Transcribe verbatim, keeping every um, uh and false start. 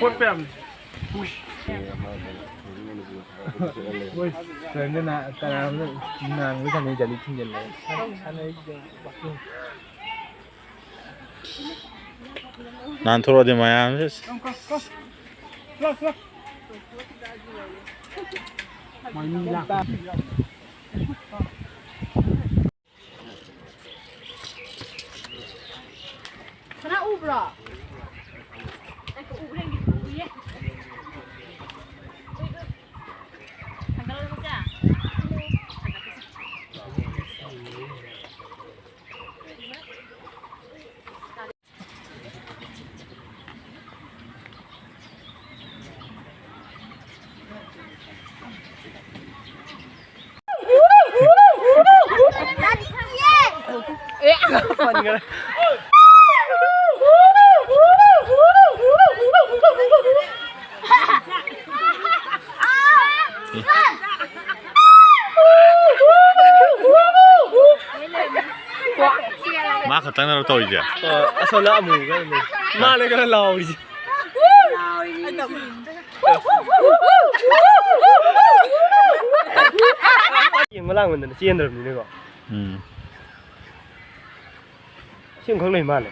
ꯄꯣꯠ ꯃꯌꯥꯝ꯫ ꯍꯣꯏ, ꯁꯤꯗꯅ ꯀꯅꯥꯅꯣꯝꯅ ꯉꯥꯡꯕ ꯁꯥꯟꯅꯩ, ꯖꯥꯂꯤ ꯊꯤꯡꯖꯤꯜꯂꯦ꯫ ꯁꯥꯟꯅꯩ꯫ ꯅꯥꯟꯊꯣꯔꯛꯑꯗꯤ ꯃꯌꯥꯝꯁꯦ꯫ ꯃꯥꯏ ꯃꯤ ꯂꯥꯛꯄ꯫ ꯁꯅꯥ ꯎꯕ꯭ꯔꯣ? ꯉꯥꯏꯈꯣ, ꯎꯕ꯭ꯔꯥ ꯌꯦꯡꯒꯦ, ꯎꯏꯌꯦ꯫ ꯎꯏ, ꯎꯏ꯫ ꯊꯥꯡꯒꯠꯂꯣ, ꯃꯆꯥ꯫ ꯃꯥ ꯈꯛꯇꯪꯅꯔꯣ ꯇꯧꯔꯤꯁꯦ? ꯑ, ꯑꯁꯣꯝꯗ ꯑꯃꯨꯕ ꯈꯔ ꯂꯩ꯫ ꯃꯥꯅꯦ ꯈꯔ ꯂꯥꯎꯔꯤꯁꯦ꯫ ꯌꯦꯡꯕ ꯂꯥꯡꯃꯟꯗꯅ ꯆꯦꯟꯗ꯭ꯔꯕꯅꯤꯅꯀꯣ꯫ ꯎꯝ꯫ ꯁꯤ ꯑꯃꯈꯛ ꯂꯩ ꯃꯥꯜꯂꯦ꯫